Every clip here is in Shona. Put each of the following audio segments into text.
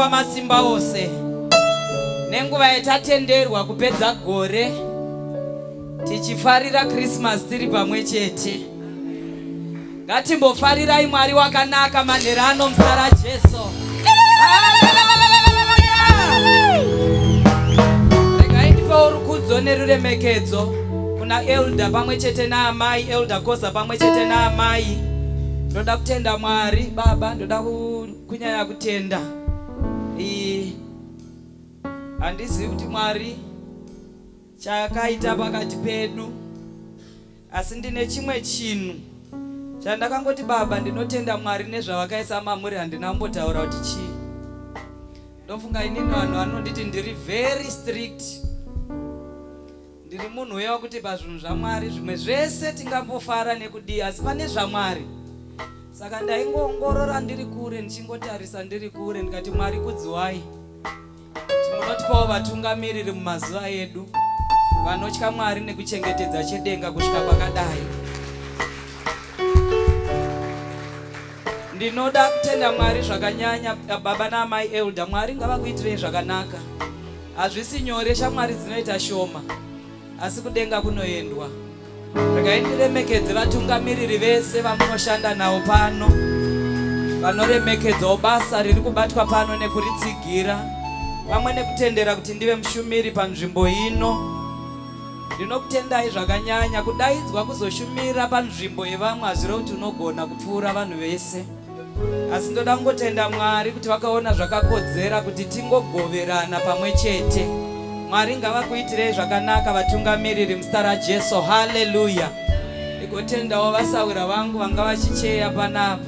wamasimba ose nenguva yatatenderwa kupedza gore tichifarira Christmas tiri pamwe chete. Ngatimbofarirai Mwari wakanaka manhero ano muzita raJesu. Regai ndipewo rukudzo neruremekedzo kuna Elder pamwe chete naamai, Elder Koza pamwe chete naamai. Ndoda kutenda Mwari baba, ndoda kunyanya kutenda. Handizivi kuti Mwari chaakaita pakati pedu asi ndine chimwe chinhu chandakangoti baba ndinotenda Mwari nezvavakaisa mamuri handina kumbotaura kuti chii. Ndofunga inini vanhu vanonditi ndiri very strict. Ndiri munhu uya wekuti pazvinhu zvaMwari zvimwe zvese tingambofara nekudii asi pane zvaMwari. Saka ndaingoongorora ndiri kure ndichingotarisa ndiri kure ndikati Mwari kudziwai. Munotipawo vatungamiriri mumazuva edu vanotya Mwari nekuchengetedza chedenga kusvika pakadai. Ndinoda kutenda Mwari zvakanyanya baba naamai Elder. Mwari ngavakuitirei zvakanaka. Hazvisi nyore shamwari dzinoita shoma asi kudenga kunoendwa. Regai ndiremekedze vatungamiriri vese vamunoshanda navo pano vanoremekedzawo basa riri kubatwa pano nekuritsigira pamwe nekutendera kuti ndive mushumiri panzvimbo ino. Ndinokutendai zvakanyanya. Kudaidzwa kuzoshumira panzvimbo yevamwe hazvirevi kuti unogona kupfuura vanhu vese. Asi ndoda kungotenda Mwari kuti vakaona zvakakodzera kuti tingogoverana pamwe chete. Mwari ngavakuitirei zvakanaka vatungamiriri muzita raJesu. Haleluya. Ndigotendawo vasahwira vangu vanga vachicheya panapa.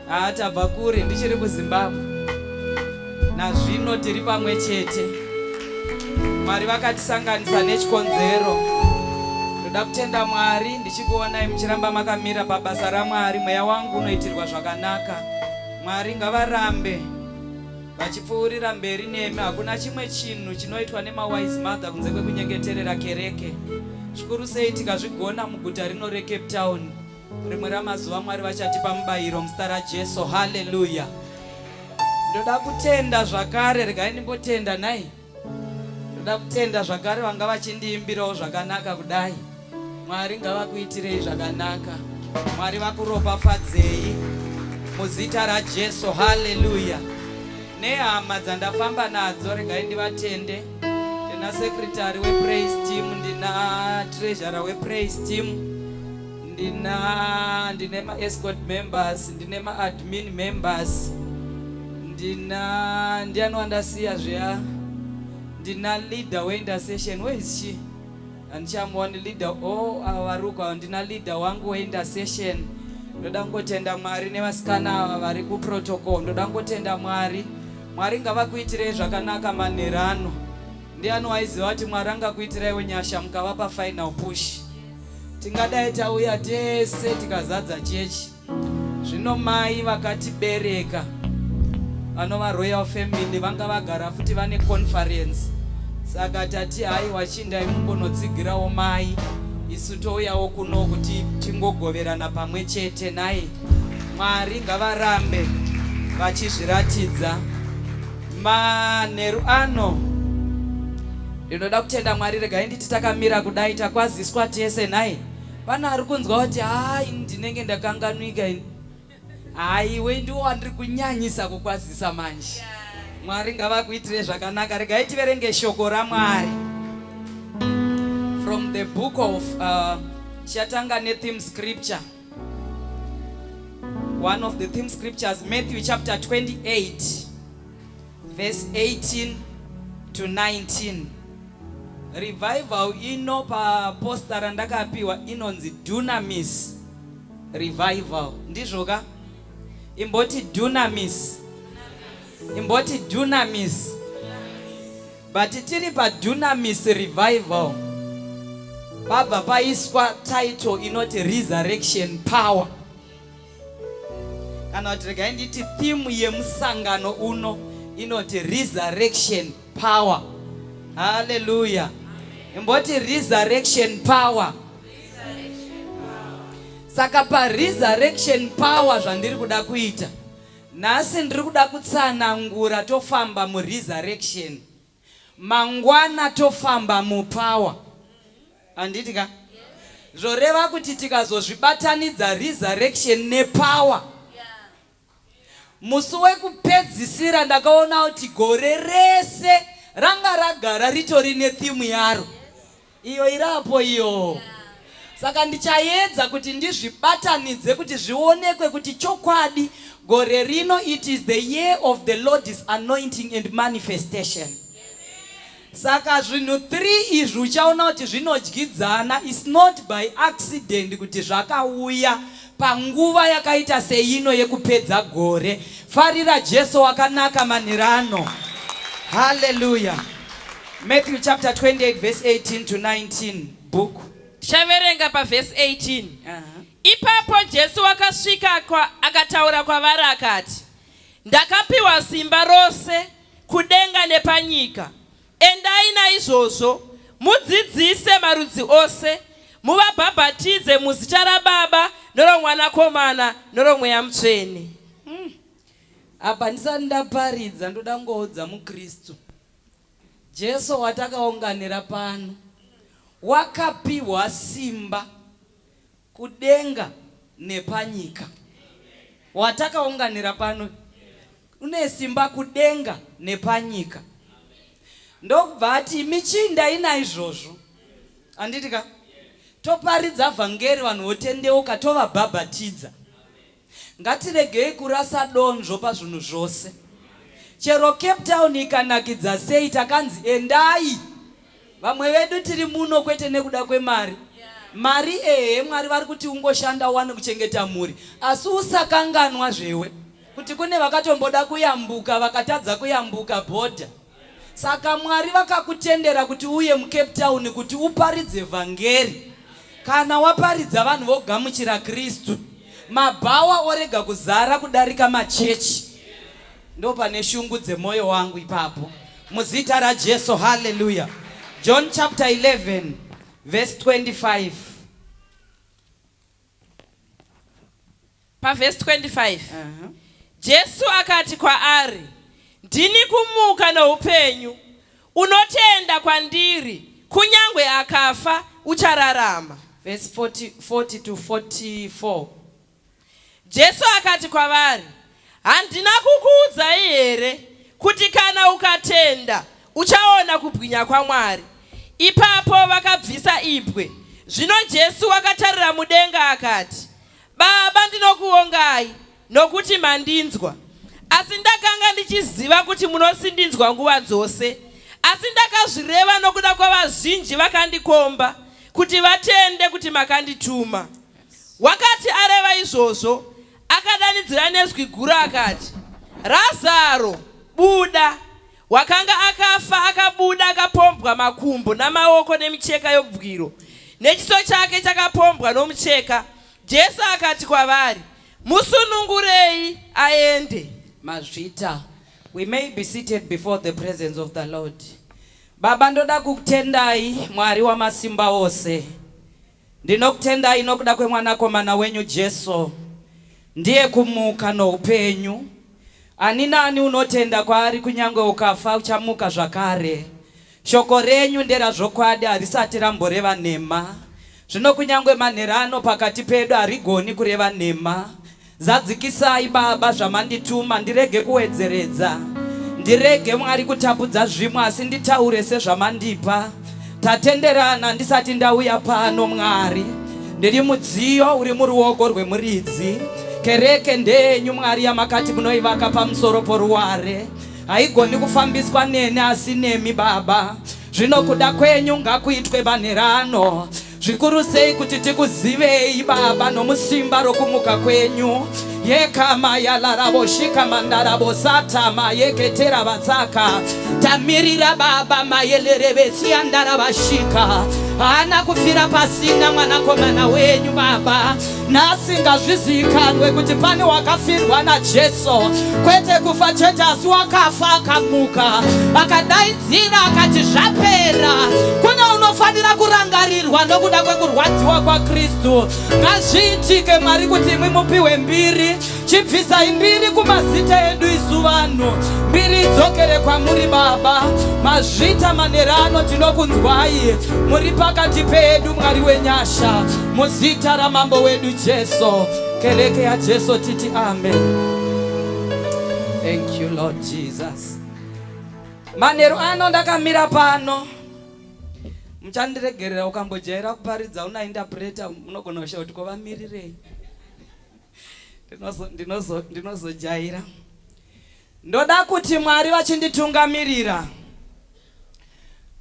Haa tabva kure ndichiri kuZimbabwe. Nazvino tiri pamwe chete. Mwari vakatisanganisa nechikonzero. Ndoda kutenda Mwari ndichikuonai muchiramba makamira pabasa raMwari. Mweya wangu unoitirwa zvakanaka. Mwari ngavarambe vachipfuurira mberi nemi. Hakuna chimwe chinhu chinoitwa nemawise mother kunze kwekunyengeterera kereke. Zvikuru sei tikazvigona muguta rino reCape Town. Rimwe ramazuva Mwari vachatipa mubayiro muzita raJesu. Haleluya. Ndoda kutenda zvakare, regai ndimbotenda nhai. Ndoda kutenda zvakare vanga vachindiimbirawo zvakanaka kudai. Mwari ngavakuitirei zvakanaka. Mwari vakuropafadzei muzita raJesu. Haleluya. Nehama dzandafamba nadzo regai ndivatende. Ndina secretary wepraise team, ndina treasurer wepraise team. Ndina ndine maescort members, ndine maadmin members, ndina ndiani wandasiya zviya, ndina leader weintercession. Where is she? Handichamuoni leader. Oh, ava varuko ava, ndina leader wangu weintercession. Ndoda kungotenda Mwari nevasikana ava vari kuprotocol. Ndoda kungotenda Mwari. Mwari ngavakuitirei zvakanaka manheru ano. Ndiani waiziva kuti Mwari angakuitiraiwo nyasha mukava pafinal push? Tingadai tauya tese tikazadza chechi. Zvino mai vakatibereka vanova royal family vanga vagara futi vane conference saka tati haiwa chindai mumbonotsigirawo mai isu touyawo kuno kuti tingogoverana pamwe chete nhai Mwari ngavarambe vachizviratidza manheru ano. Ndinoda kutenda Mwari, regai nditi takamira kudai takwaziswa tese nhai. Pane ari kunzwa kuti haa ini ndinenge ndakanganwika ini. Haa iwe ndiwo wandiri kunyanyisa kukwazisa manje. Mwari ngavakuitire zvakanaka. Regai tiverenge shoko raMwari. From the book of chatanga netheme scripture. One of the theme scriptures, Matthew chapter 28. Verse 18 to 19. Revival ino paposta randakapiwa inonzi Dunamis Revival. Ndizvo ka? Imboti Dunamis. Imboti Dunamis. But tiri paDunamis Revival pabva paiswa title inoti Resurrection Power. Kana kuti regai nditi theme yemusangano uno inoti resurrection power. Haleluya. Imboti resurrection power. Saka pa resurrection power zvandiri kuda kuita. Nhasi ndiri kuda kutsanangura tofamba muresurrection. Mangwana tofamba mupower. Handiti ka? Zvoreva kuti tikazozvibatanidza resurrection nepower. Musi wekupedzisira ndakaona kuti gore rese ranga ragara ritori netheme yaro. Iyo irapo iyo. Saka ndichaedza kuti ndizvibatanidze kuti zvionekwe kuti chokwadi gore rino it is the year of the Lord's anointing and manifestation. Saka zvinhu 3 izvi uchaona kuti zvinodyidzana is not by accident kuti zvakauya panguva yakaita seino yekupedza gore. Farira Jesu wakanaka manherano. Hallelujah. Matthew chapter 28 verse 18 to 19 book. Tichaverenga pavhesi 18. Ipapo Jesu wakasvika kwa, akataura kwavari akati, Ndakapiwa simba rose kudenga nepanyika. Endai naizvozvo, mudzidzise marudzi ose, muvabhabhatidze muzita raBaba noromwanakomana noromweya mutsvene. Apa ndisati ndaparidza ndoda kungoudza muKristu. Jesu watakaunganira pano wakapiwa simba kudenga nepanyika. Watakaunganira pano une simba kudenga nepanyika. Ndokubva ati imi chiindai naizvozvo. Handiti ka? Toparidza vhangeri vanhu votendeuka tovabhabhatidza. Ngatiregei kurasa donzvo pazvinhu zvose. Chero Cape Town ikanakidza sei takanzi endai. Vamwe vedu tiri muno kwete nekuda kwemari. Mari ehe Mwari vari kuti ungoshanda uwane kuchengeta mhuri asi usakanganwa zvewe kuti kune vakatomboda kuyambuka vakatadza kuyambuka bhodha. Saka Mwari vakakutendera kuti uuye muCape Town kuti uparidze vhangeri. Kana waparidza vanhu vogamuchira Kristu, mabhawa orega kuzara kudarika machechi. Ndopane shungu dzemoyo wangu ipapo. Muzita raJesu, hallelujah. John chapter 11 verse 25. Pavhesi 25 Jesu akati kwaari, Ndini kumuka noupenyu. Unotenda kwandiri, kunyange akafa, uchararama. Verse 40, 40 to 44. Jesu akati kwavari, Handina kukuudzai here kuti kana ukatenda uchaona kubwinya kwaMwari? Ipapo vakabvisa ibwe. Zvino Jesu wakatarira mudenga akati, Baba, ndinokuongai nokuti mandinzwa. Asi ndakanga ndichiziva kuti munosindinzwa nguva dzose. Asi ndakazvireva nokuda kwavazhinji vakandikomba, kuti vatende kuti makandituma. Wakati areva izvozvo, akadanidzira nezwi guru akati, Razaro, buda! Wakanga akafa akabuda akapombwa makumbo namaoko nemicheka yobwiro, nechiso chake chakapombwa nomucheka. Jesu akati kwavari, Musunungurei aende. Mazvita. We may be seated before the presence of the Lord. Baba ndoda kukutendai Mwari wamasimba ose. Ndinokutendai nokuda kwemwanakomana wenyu Jesu. Ndiye kumuka noupenyu. Ani naani unotenda kwaari kunyange ukafa uchamuka zvakare. Shoko renyu nderazvokwadi harisati ramboreva nhema. Zvino kunyange manherano pakati pedu harigoni kureva nhema. Zadzikisai Baba zvamandituma ndirege kuwedzeredza. Ndirege Mwari kutapudza zvimwe asi nditaure sezvamandipa. Tatenderana ndisati ndauya pano Mwari. Ndiri mudziyo uri muruoko rwemuridzi. Kereke ndeyenyu Mwari yamakati munoivaka pamusoro poruware. Haigoni kufambiswa neni asi nemi Baba. Zvino kuda kwenyu ngakuitwe manherano. Zvikuru sei kuti tikuzivei Baba nomusimba rokumuka kwenyu. Yekama yalarabo shika mandarabo satama yeketera vatsaka. Tamirira Baba mayelerebesiandarabashika. Haana kufira pasina mwanakomana wenyu Baba. Nhasi ngazvizivikanwe kuti pane wakafirwa naJesu, kwete kufa chete, asi wakafa akamuka, akadaidzira akati zvapera. Kune uno Vanofanira kurangarirwa nokuda kwekurwadziwa kwaKristu. Ngazviitike, Mwari, kuti imwi mupiwe mbiri. Chibvisai mbiri kumazita edu isu vanhu, mbiri idzokere kwamuri Baba. Mazvita manera ano, tinokunzwai muri pakati pedu, Mwari wenyasha, muzita raMambo wedu Jesu. Kereke yaJesu titi amen. Thank you, Lord Jesus. Manheru ano ndakamira pano, muchandiregerera. Ukambojaira kuparidza una interpreter, munogona kusha kuti kovamirirei. Ndinozojaira. Ndoda kuti Mwari vachinditungamirira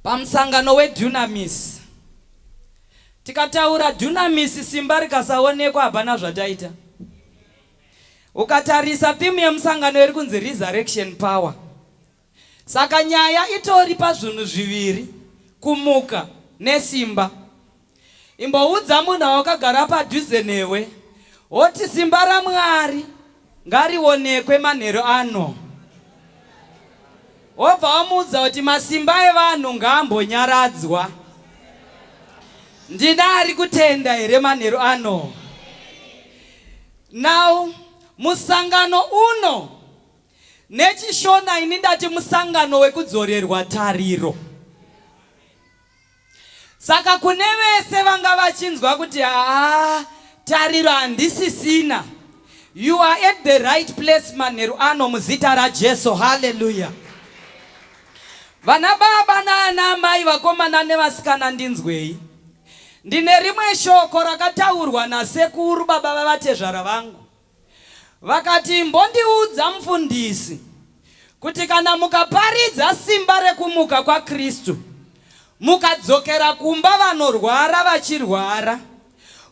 pamusangano weDunamis. Tikataura dunamis, simba rikasaonekwa, hapana zvataita. Ukatarisa theme yemusangano iri kunzi Resurrection Power. Saka nyaya itori pazvinhu zviviri, kumuka nesimba. Imboudza munhu awakagara padhuze newe, woti simba raMwari ngarionekwe manheru ano. Wobva wamuudza kuti masimba evanhu ngaambonyaradzwa. Ndina ari kutenda here manheru ano? Now, musangano uno nechiShona ini ndati musangano wekudzorerwa tariro. Saka kune vese vanga vachinzwa kuti haa, tariro handisisina, you are at the right place manheru ano, muzita raJesu. Haleluya. Vana baba naana amai, vakomana nevasikana, ndinzwei. Ndine rimwe shoko rakataurwa nasekuru, baba vavatezvara vangu. Vakati, "Imbondiudza, mufundisi, kuti kana mukaparidza simba rekumuka kwaKristu, mukadzokera kumba vanorwara vachirwara,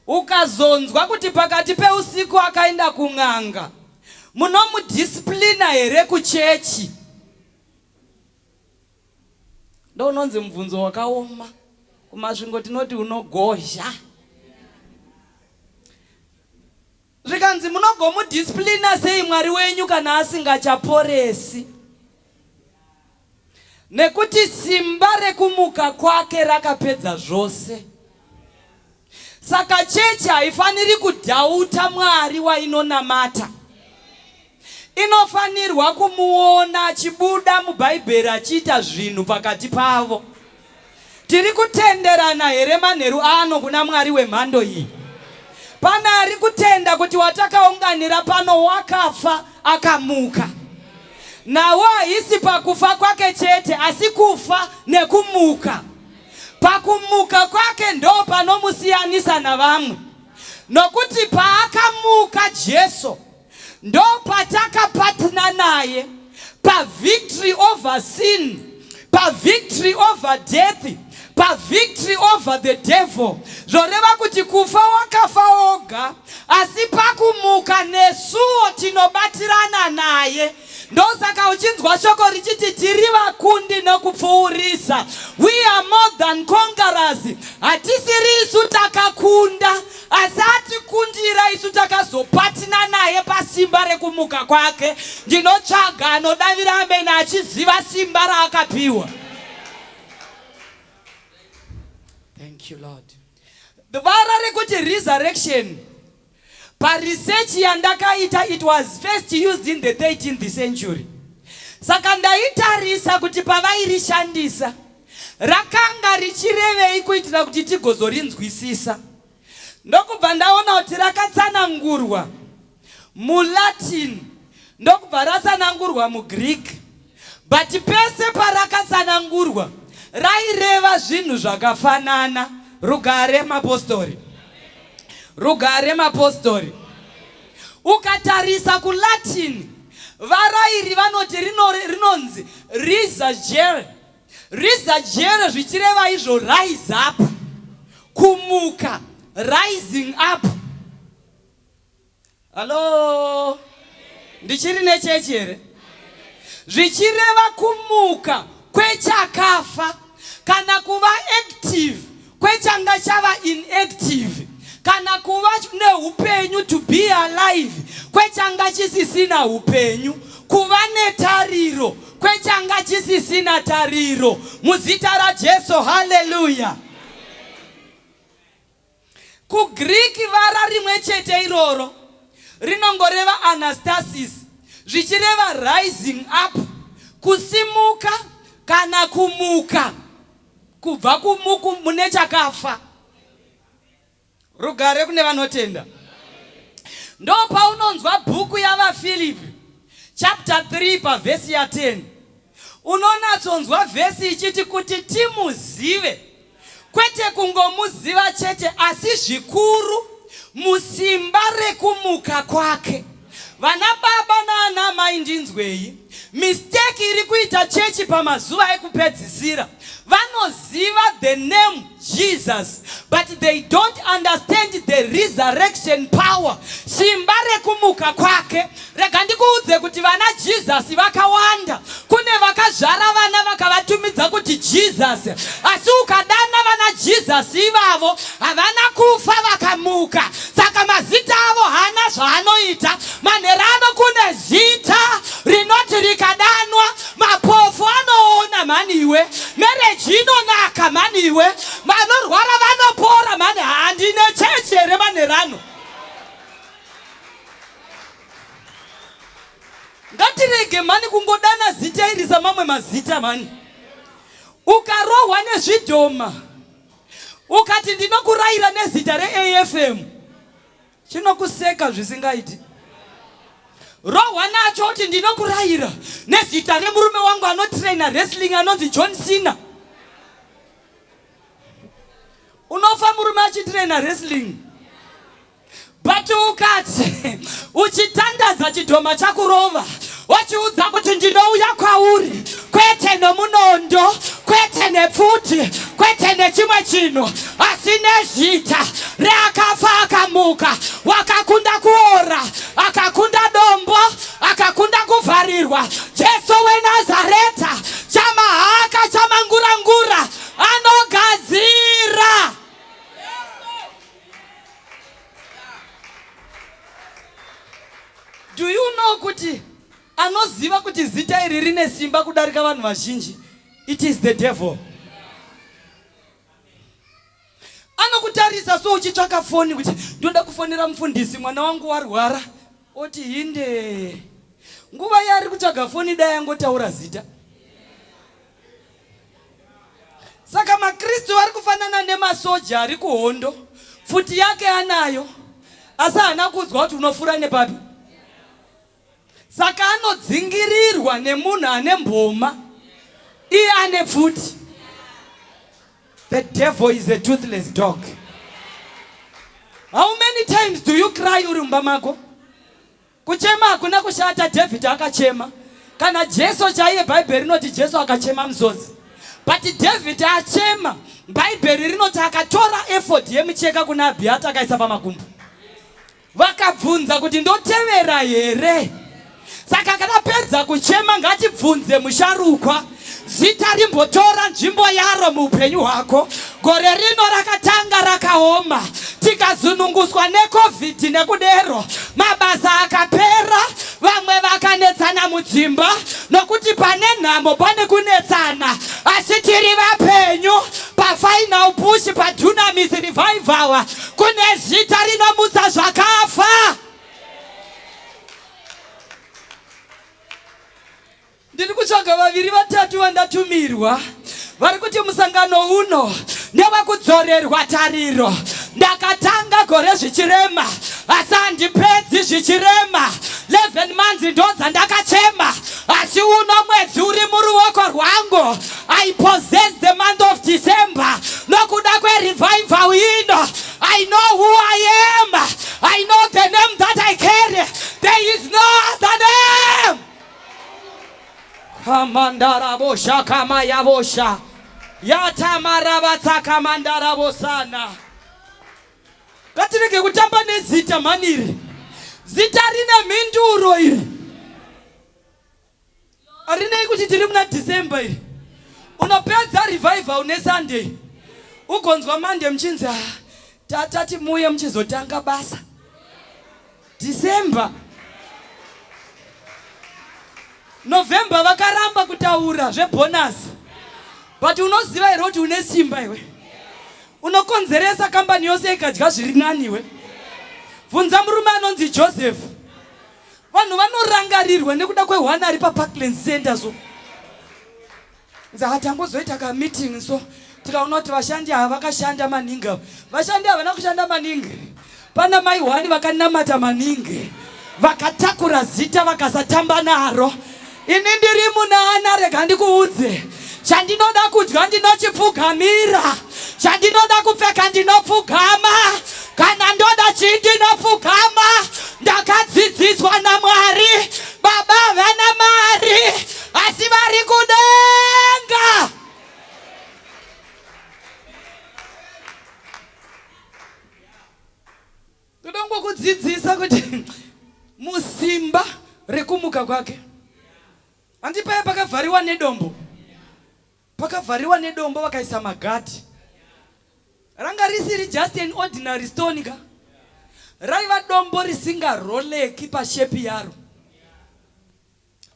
ukazonzwa kuti pakati peusiku akaenda kun'anga, munomudisciplina here kuchechi?" Ndo unonzi mubvunzo wakaoma. KuMasvingo tinoti unogozha. Zvikanzi, "Munogomudisciplina sei Mwari wenyu kana asingachaporesi? Nekuti simba rekumuka kwake rakapedza zvose." Saka chechi haifaniri kudoubta Mwari wainonamata. Inofanirwa kumuona achibuda muBhaibheri achiita zvinhu pakati pavo. Tiri kutenderana here manheru ano kuna Mwari wemhando iyi? Pane ari kutenda kuti watakaunganira pano wakafa akamuka? Nawo haisi pakufa kwake chete, asi kufa nekumuka. Pakumuka kwake ndo panomusiyanisa navamwe, nokuti paakamuka Jesu ndo patakapatna naye pavictory over sin, pavictory over death, pavictory over the devil. Zvoreva kuti kufa wakafa oga, asi pakumuka nesuwo tinobatirana naye. Ndosaka uchinzwa shoko richiti tiri vakundi nokupfuurisa. We are more than conquerors. Hatisiri isu takakunda, asi atikundira isu, takazopatina naye pasimba rekumuka kwake. Ndinotsvaga anodavira amene achiziva simba raakapiwa. Thank you, Lord. Vara rekuti resurrection, paresearch yandakaita, it was first used in the 13th century. Saka ndaitarisa kuti pavairishandisa rakanga richirevei, kuitira kuti tigozorinzwisisa. Ndokubva ndaona kuti rakatsanangurwa muLatin, ndokubva ratsanangurwa muGreek, but pese parakatsanangurwa raireva zvinhu zvakafanana. Rugare mapostori, rugare mapostori. Ukatarisa kuLatin, varairi vanoti rinonzi resurgere. Resurgere zvichireva izvo rise up, kumuka, rising up. Hallo, ndichiri nechechi here? Zvichireva kumuka kwechakafa, kana kuva active kwechanga chava inactive, kana kuva neupenyu, to be alive kwechanga chisisina upenyu, kuva netariro kwechanga chisisina tariro, muzita raJesu. Haleluya. KuGreek vara rimwe chete iroro rinongoreva anastasis zvichireva rising up, kusimuka kana kumuka kubva kumuku mune chakafa. Rugare kune vanotenda. Ndopaunonzwa bhuku yavaFilipi chapter 3 pavhesi ya 10. Unonatsonzwa vhesi ichiti kuti timuzive, kwete kungomuziva chete asi zvikuru musimba rekumuka kwake. Vana baba naana mai ndinzwei. Mistake iri kuita chechi pamazuva ekupedzisira. Vanoziva the name Jesus but they don't understand the resurrection power. Simba rekumuka kwake. Rega ndikuudze kuti vana Jesus vakawanda. Kune vakazvara vana vakavatumidza kuti Jesus. Asi ukadana vana Jesus ivavo havana kufa vakamuka. Saka mazita avo haana zvaanoita. Manheru ano kune zita rinoti rikadanwa mapofu anoona mhani iwe, mereji inonaka mhani iwe, vanorwara vanopora mhani. Handine chechi here manheru ano? Ngatirege mhani kungodana zita iri samamwe mazita mhani. Ukarohwa nezvidhoma ukati ndinokurayira nezita reAFM, chinokuseka zvisingaiti. Rohwa nacho kuti ndinokurayira nezita remurume wangu anotraina wrestling anonzi John Cena. Unofa murume achitraina wrestling. But ukati uchitandadza chidhoma chakurova wachiudza kuti ndinouya kwauri kwete nomunondo, kwete nepfuti, kwete nechimwe chinhu, asi nezita reakafa akamuka, wakakunda kuora, akakunda dombo, akakunda kuvharirwa, Jesu weNazareta, chamahaka chamangurangura, anogadzira. Do you know kuti anoziva kuti zita iri rine simba kudarika vanhu vazhinji? It is the devil. Anokutarisa so uchitsvaka foni kuti ndoda kufonera mufundisi, mwana wangu warwara, oti hinde. Nguva yaari kutsvaga foni dai angotaura zita. Saka maKristu vari kufanana nemasoja ari kuhondo, pfuti yake anayo asi haana kuudzwa kuti unofura nepapi. Saka anodzingirirwa nemunhu ane mboma, iye ane pfuti. The devil is a toothless dog. How many times do you cry uri mumba mako? Kuchema hakuna kushata, David akachema. Kana Jesu chaiye, Bhaibheri rinoti Jesu akachema misodzi. But David achema, Bhaibheri rinoti akatora efodi yemucheka kuna Abhiata akaisa pamakumbo. Vakabvunza kuti ndotevera here? Saka kana pedza kuchema ngatibvunze musharukwa. Zita rimbotora nzvimbo yaro muupenyu hwako. Gore rino rakatanga rakaoma, tikazununguswa neCovid nekudero, mabasa akapera, vamwe vakanetsana mudzimba nokuti pane nhamo pane kunetsana, asi tiri vapenyu. PaFinal Push paDunamis Revival kune zita rinomutsa zvakafa. Ndiri kutsvaga vaviri vatatu vandatumirwa vari kuti musangano uno ndewekudzorerwa tariro. Ndakatanga gore zvichirema asi handipedzi zvichirema. 11 months ndodzandakachema asi uno mwedzi uri muruoko rwangu. I possess the month of December nokuda kwerevival ino. I know who I am. I know the name that I carry. There is no other name. Kamandarabosha kamayabosha yatamaravatsakamandarabosana. Ngatirege kutamba nezita mhaniri. Zita rine mhinduro iri. Harinei kuti tiri muna December iri. Unopedza revival neSunday. Ugonzwa Monday muchinzi ah, tatati muuye muchizotanga basa. December. November vakaramba kutaura zvebonus. But unoziva here kuti une simba iwe? Unokonzeresa kambani yose ikadya zviri nani iwe. Bvunza murume anonzi Joseph. Vanhu vanorangarirwa nekuda kwehwana ari paParklands Center so. Nzaa tangozoita ka meeting so tikaona kuti vashandi ava vakashanda maningi ava. Vashandi havana kushanda maningi. Pana mai hwani vakanamata maningi. Vakatakura zita vakasatamba naro. Ini ndiri munana rega ndikuudze. Chandinoda kudya ndinochipfugamira. Chandinoda kupfeka ndinopfugama. Kana ndoda chii ndinopfugama. Ndakadzidziswa naMwari. Baba havana mari asi vari kudenga. Ndoda kungokudzidzisa kuti musimba rekumuka kwake. Handi paya pakavhariwa nedombo. Pakavhariwa nedombo vakaisa magadhi. Ranga risiri just an ordinary stone ka. Raiva dombo risingaroleki pashepi yaro.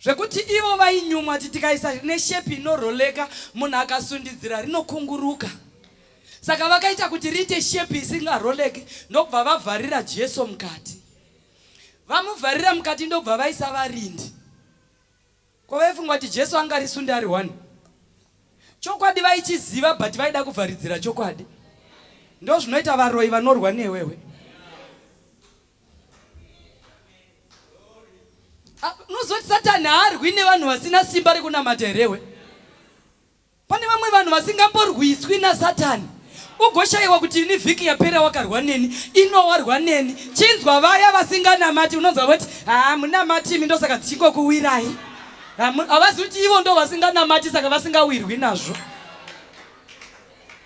Zvekuti ivo vainyumwa kuti tikaisa rine shepi inoroleka munhu akasundidzira rinokunguruka. Saka vakaita kuti riite shepi isingaroleki ndokubva vavharira Jesu mukati. Vamuvharira mukati ndokubva vaisa varindi. Ko vaifunga kuti Jesu angarisunde ari one? Chokwadi vaichiziva but vaida kuvharidzira chokwadi. Ndozvinoita varoyi vanorwa newewe. Ah, unozoti Satani haarwi nevanhu vasina simba rekunamata herewe? Pane vamwe vanhu vasingamborwiswi naSatani. Ugoshaiwa kuti ini vhiki yapera wakarwa neni, ino warwa neni. Chinzwa vaya vasinganamati unonzwa voti haa munamati imi ndosaka dzichingokuwirai. Havazivi kuti ivo ndo vasinganamati saka vasingawirwi nazvo.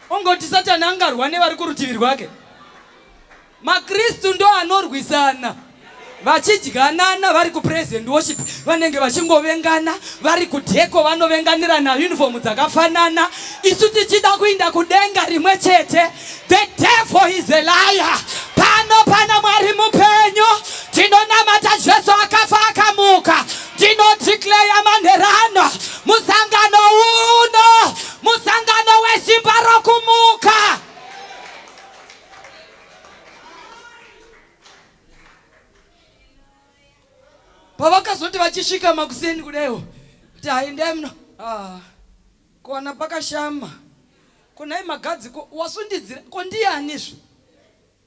Ongoti Satani angarwa nevari kurutivi rwake. MaKristu ndo anorwisana vachidyanana vari kupraise and worship vanenge vachingovengana vari kudheko vanovenganirana uniform dzakafanana isu tichida kuinda kudenga rimwe chete the devil is a liar pano pana mwari mupenyu tinonamata jesu akafa akamuka tinodeclare manherano musangano uno musangano wesimba rokumuka Pavakazoti vachisvika makuseni kudaiwo kuti haindai muno ah, kuwana pakashama ko nhai magadzi ko wasundidzira ko ndiyani zve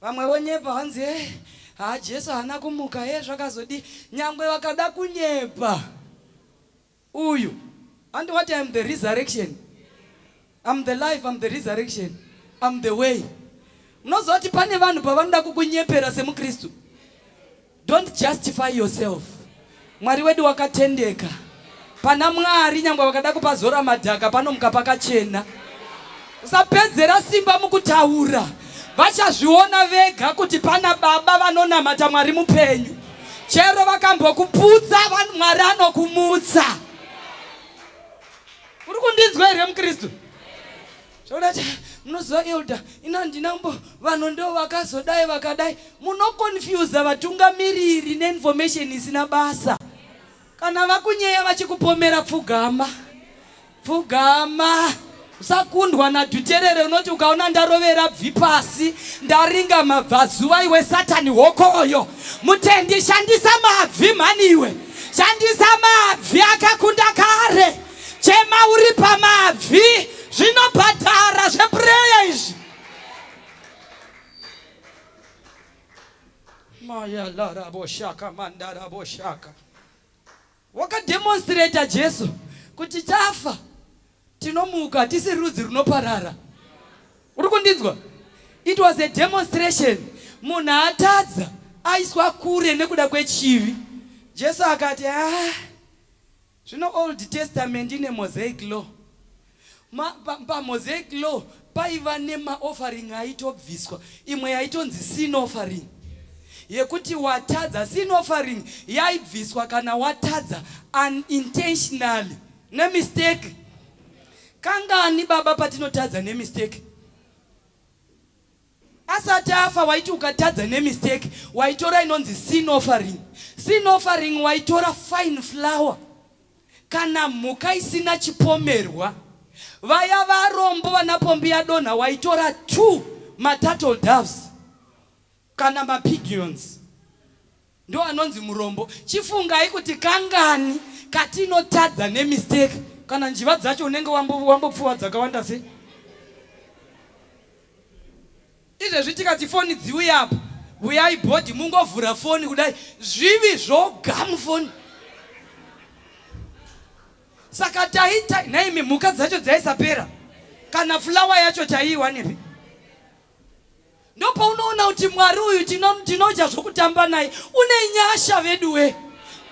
vamwe vonyepa hanzi e haa Jesu haana kumuka e zvakazodii nyangwe vakada kunyepa Uyu handi wati I'm the resurrection I'm the life I'm the resurrection I'm the way. Munoziva kuti pane vanhu pavanoda kukunyepera semuKristu. Don't justify yourself. Mwari wedu wakatendeka. Pana Mwari nyangwe vakada kupazora madhaka panomuka pakachena. Usapedzera simba mukutaura. Vachazviona vega kuti pana baba vanonamata Mwari mupenyu. Chero vakambokuputsa Mwari anokumutsa. Uri kundinzwa here muKristu? Zvoda munoziva elder, ini handina mbo vanhu ndo vakazodai vakadai. Munoconfusa vatungamiriri neinformation isina basa. Kana vakunyeya vachikupomera pfugama. Pfugama. Usakundwa naDhuterere unoti ukaona ndarovera bvi pasi ndaringa mabvazuva iwe satani hokoyo. Mutendi shandisa mabvi mhani iwe. Shandisa mabvi akakunda kare. Chema uri pamabvi zvinobhadhara zveprayer izvi. Maya lara boshaka mandara boshaka. Wakademonstrata Jesu kuti tafa tinomuka hatisi rudzi runoparara. Uri kundinzwa? It was a demonstration. Munhu atadza aiswa kure nekuda kwechivi. Jesu akati ah, Zvino Old Testament ine Mosaic law. Ma, pa, pa Mosaic law paiva nemaoffering aitobviswa, imwe yaitonzi sin offering yekuti watadza. Sin offering yaibviswa kana watadza unintentionally nemistake. Kangani baba patinotadza nemistake? Asati afa waiti ukatadza nemistake waitora inonzi sin offering. Sin offering waitora fine flour kana mhuka isina chipomerwa. Vaya varombo vana pombi yadonha waitora 2 maturtle doves kana mapigeons. Ndo anonzi murombo. Chifungai kuti kangani katinotadza nemistake kana njiva dzacho unenge wambopfuwa dzakawanda sei? Izvezvi tikati foni dziuye apa, vuyai bhodhi mungovhura foni kudai, zvivi zvoga mufoni. Saka taita nhaimi mhuka dzacho dzaisapera kana fulawa yacho taiiwanepi? Ndopaunoona kuti Mwari uyu tinoita zvokutamba naye une nyasha veduwe.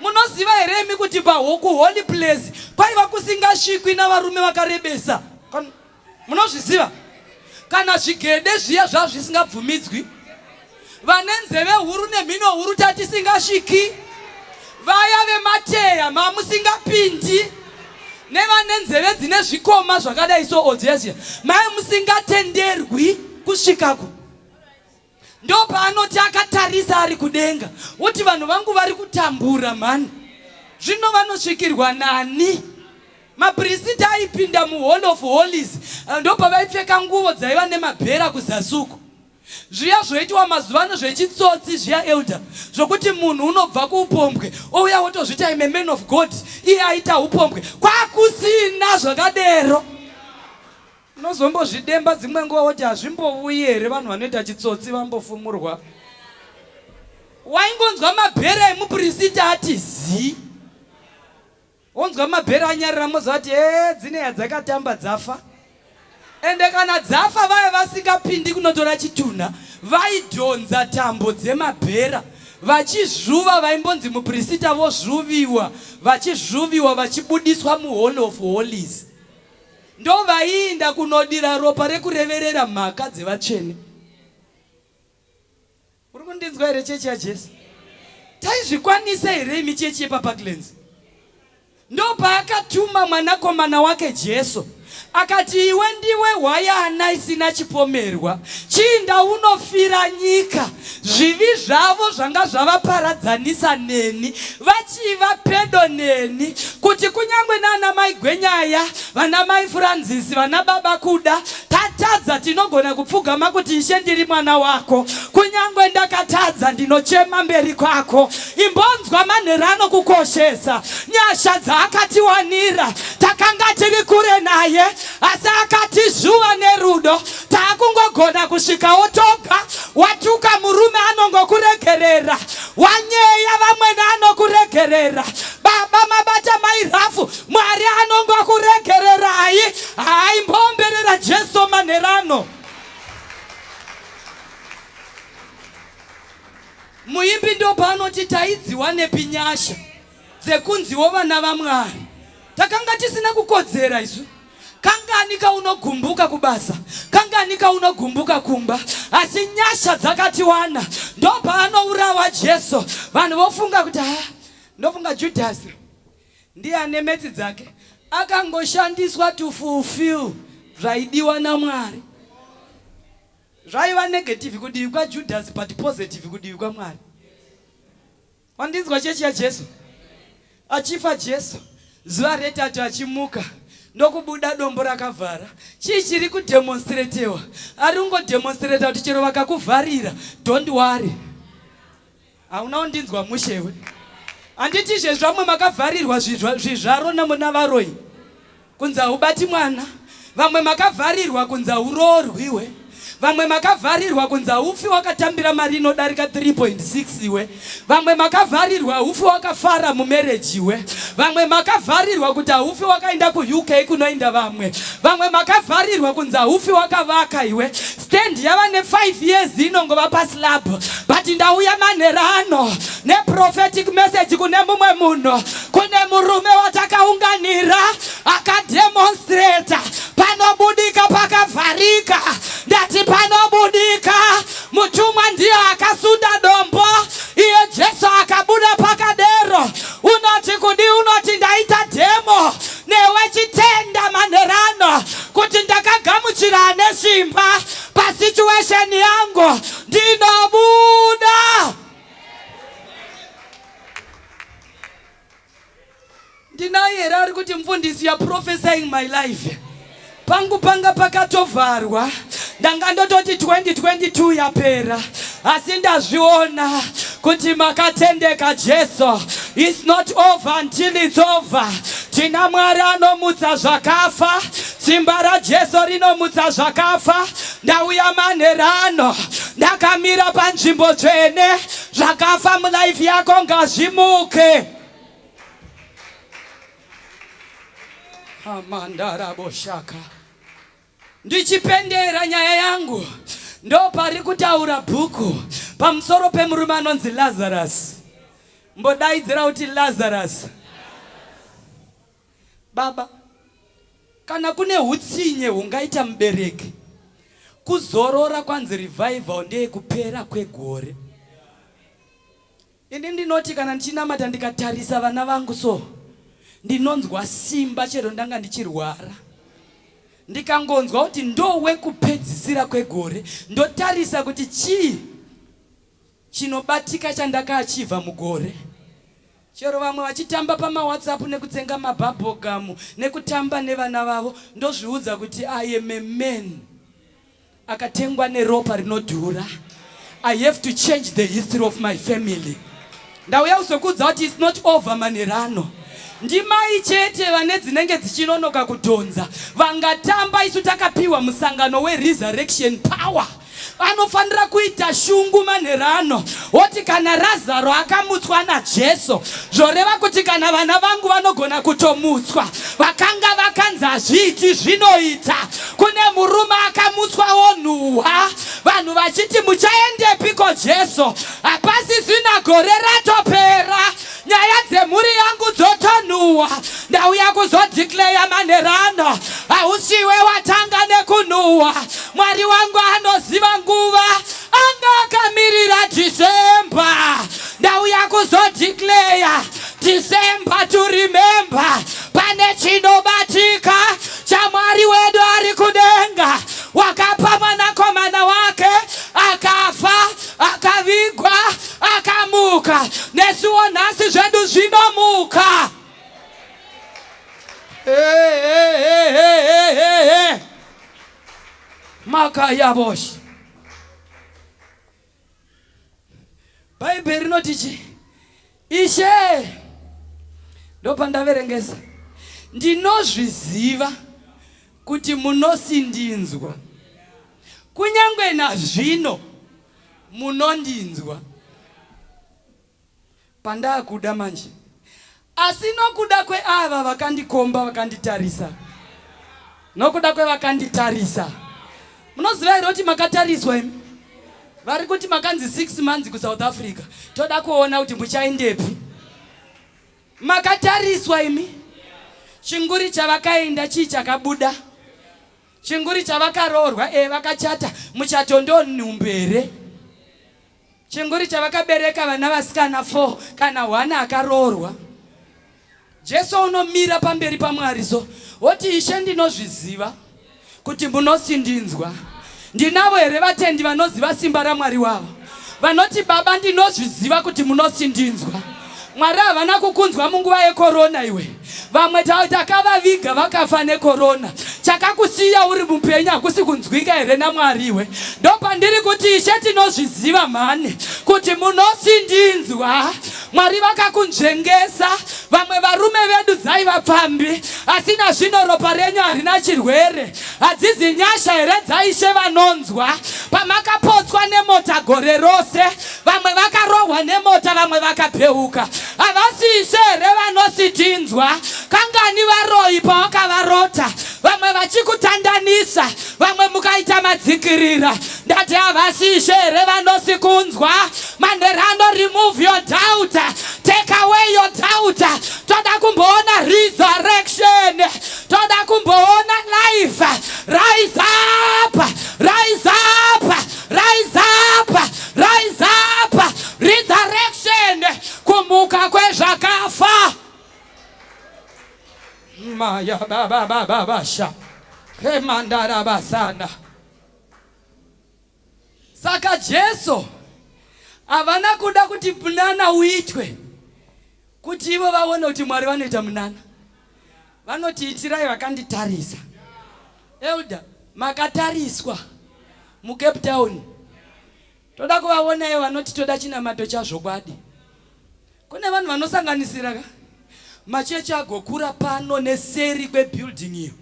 Munoziva here imi kuti pahoku holy place kwaiva kusingasvikwi navarume vakarebesa? Munozviziva? Kana zvigede zviya zvazvisingabvumidzwi. Vane nzeve huru nemhino huru tatisingasviki. Vaya vemateya mamusingapindi. Nevane nzeve dzine zvikoma zvakadai so odziya ziya. Mai musingatenderwi kusvikako. Ndopaanoti akatarisa ari kudenga woti vanhu vangu vari kutambura mhani. Zvino vanosvikirwa nani? Mapirisita aipinda muHoly of Holies ndopavaipfeka nguvo dzaiva nemabhera kuzasi uko. Zviya zvoitwa mazuva ano zvechitsotsi zviya elder zvokuti munhu unobva kuupombwe ouya wotozviti I'm a man of God iye aita upombwe kwakusina zvakadero. Unozombozvidemba dzimwe nguva woti hazvimbovuyi here vanhu vanoita chitsotsi vambofumurwa. Waingonzwa mabhera emupirisita ati zii. Wonzwa mabhera anyarira moziva kuti hee dzine yadzakatamba dzafa. Ende kana dzafa vaya vasingapindi kunotora chitunha vaidhonza tambo dzemabhera vachizvuva vaimbonzi mupirisita vozvuviwa vachizvuviwa vachibudiswa muHoly of Holies. Ndovaiinda kunodira ropa rekureverera mhaka dzevatsvene. Uri kundinzwa here chechi yaJesu? Taizvikwanisa here imi chechi yepaParklands? Ndopaakatuma mwanakomana wake Jesu akati iwe ndiwe hwayana isina chipomerwa, chiinda unofira nyika. Zvivi zvavo zvanga zvavaparadzanisa neni, vachiva pedo neni, kuti kunyange nana mai Gwenyaya, vana mai Francis, vana baba Kuda, tatadza tinogona kupfugama kuti Ishe ndiri mwana wako, kunyange ndakatadza ndinochema mberi kwako. Imbonzwa manhero anokukoshesa nyasha dzaakatiwanira. Takanga tiri kure naye asi akatizvuva nerudo. Taakungogona kusvikawo toga. Watuka murume anongokuregerera, wanyeya vamwene anokuregerera, baba mabata mai rafu Mwari anongokuregererai. Haimboomberera Jesu manherano. Muimbi ndopaanoti taidziwanepi nyasha dzekunziwo vana vaMwari. Takanga tisina kukodzera isu. Kangani kaunogumbuka kubasa, kangani kaunogumbuka kumba, asi nyasha dzakatiwana. Ndopaanourawa Jesu, vanhu vofunga kuti ha, ndofunga Judhasi ndiye ane metsi dzake, akangoshandiswa to fulfill zvaidiwa naMwari. Zvaiva negative kudivi kwaJudhasi but positive kudivi kwaMwari. Wandinzwa chechi yaJesu? Achifa Jesu, zuva retatu achimuka, ndokubuda dombo rakavhara. Chii chiri kudemonstratewa? Ari kungodemonstrata kuti chero vakakuvharira, don't worry. Hauna kundinzwa mushe iwe. Handiti izvezvi vamwe makavharirwa zvizvaro navaroyi kunzi haubati mwana. Vamwe makavharirwa kunzi hauroorwiwe. Vamwe makavharirwa kunzi haufi wakatambira mari inodarika 3.6 iwe. Vamwe makavharirwa haufi wakafara mumarriage iwe. Vamwe makavharirwa kuti haufi wakaenda kuUK kunoenda vamwe. Vamwe makavharirwa kunzi haufi wakavaka iwe. Stand yava ne5 years inongova paslab. But ndauya manherano neprophetic message kune mumwe munhu, kune murume watakaunganira akademonstrata panobudika pakavharika. Ndati panobudika, mutumwa ndiye akasunda dombo, iye Jesu akabuda pakadero. Unoti kudi, unoti ndaita demo newe, chitenda manherano kuti ndakagamuchira ane simba pasituation yangu, ndinobuda. Ndinaye here ari kuti mufundisi, you are prophesying my life? Pangu panga pakatovharwa, ndanga ndototi 2022 yapera, asi ndazviona kuti makatendeka Jesu. It's not over until it's over. Tina Mwari anomutsa zvakafa, simba raJesu rinomutsa zvakafa. Ndauya manherano, ndakamira panzvimbo tsvene, zvakafa mulife yako ngazvimuke. Amandaraboshaka. Ndichipendera nyaya yangu ndopari kutaura bhuku pamusoro pemurume anonzi Lazarus. Mbodaidzira kuti Lazarus. Baba, kana kune hutsinye hungaita mubereki, kuzorora kwanzi revival ndeyekupera kwegore. Ini ndinoti kana ndichinamata ndikatarisa vana vangu so ndinonzwa simba chero ndanga ndichirwara. Ndikangonzwa kuti ndowekupedzisira kwegore ndotarisa kuti chii chinobatika chandakaachivha mugore. Chero vamwe vachitamba pamaWhatsApp nekutsenga mabhabhogamu nekutamba nevana vavo ndozviudza kuti I am a man. Akatengwa neropa rinodhura. I have to change the history of my family. Ndauya kuzokuudza kuti it's not over manherano. Ndimai chete vane dzinenge dzichinonoka kudhonza vangatamba isu takapiwa musangano weresurrection power. Anofanira kuita shungu manherano woti kana Razaro akamutswa naJesu zvoreva kuti kana vana vangu vanogona kutomutswa vakanga vakanzi hazviiti zvinoita. Kune murume akamutswa wonhuhwa vanhu vachiti muchaendepiko Jesu hapasisina gore ratopera nyaya dzemhuri yangu dzotonhuhwa ndauya kuzodeclare manherano hausiwe watanga nekunhuhwa Mwari wangu anoziva nguva anga akamirira December ndauya kuzodeclare December to remember pane chinobatika chaMwari wedu ari kudenga wakapa mwanakomana wake akafa akavigwa akamuka nesuwo nhasi zvedu zvinomuka. Hey, hey, hey, hey, hey, hey. Makayabosh. Bhaibheri rinoti chi? Ishe, ndopandaverengesa, ndinozviziva kuti munosindinzwa, kunyange nazvino munondinzwa. Pandakuda manje, asi nokuda kweava vakandikomba vakanditarisa, nokuda kwevakanditarisa. Munoziva here kuti makatariswa imi? Vari kuti makanzi 6 months kuSouth Africa, toda kuona kuti muchaendepi. Makatariswa imi. Chinguri chavakaenda chii chakabuda? Chinguri chavakaroorwa e vakachata muchato ndonhumbu here? Chinguri chavakabereka vana vasikana 4 kana 1 akaroorwa. Jesu unomira pamberi paMwari so woti Ishe ndinozviziva kuti munosindinzwa. Ndinavo here vatendi vanoziva simba raMwari wavo? Vanoti Baba ndinozviziva kuti munosindinzwa. Mwari havana kukunzwa munguva yekorona iwe. Vamwe takavaviga vakafa nekorona. Chakakusiya uri mupenyu hakusi kunzwika here naMwari iwe? Ndopandiri kuti Ishe tinozviziva mhani kuti munosindinzwa. Mwari vakakunzvengesa. Vamwe varume vedu dzaiva pfambi, asi nazvino ropa renyu harina chirwere. Hadzizi nyasha here dzaIshe vanonzwa? Pamakapotswa nemota gore rose, vamwe vakarohwa nemota, vamwe vakabheuka. Havasi Ishe here vanositinzwa? Kangani varoyi pawakavarota, vamwe vachikutandanisa, vamwe mukaita madzikirira. Ndati havasi Ishe here vanosikunzwa? Manherano, remove your doubt, take away your doubt. Toda kumboona resurrection, toda kumboona life. Rise up, rise up, rise up, rise up. Resurrection, kumuka kwezvakafa. Maya baba baba basha kemandara basana. Saka Jesu havana kuda kuti munana uitwe kuti ivo vaone kuti Mwari vanoita munana. Vanoti itirai vakanditarisa. Elder, makatariswa muCape Town. Toda kuvaonaiwo vanoti toda chinamato chazvokwadi. Kune vanhu vanosanganisira ka machechi agokura pano neseri kwebuilding iyo.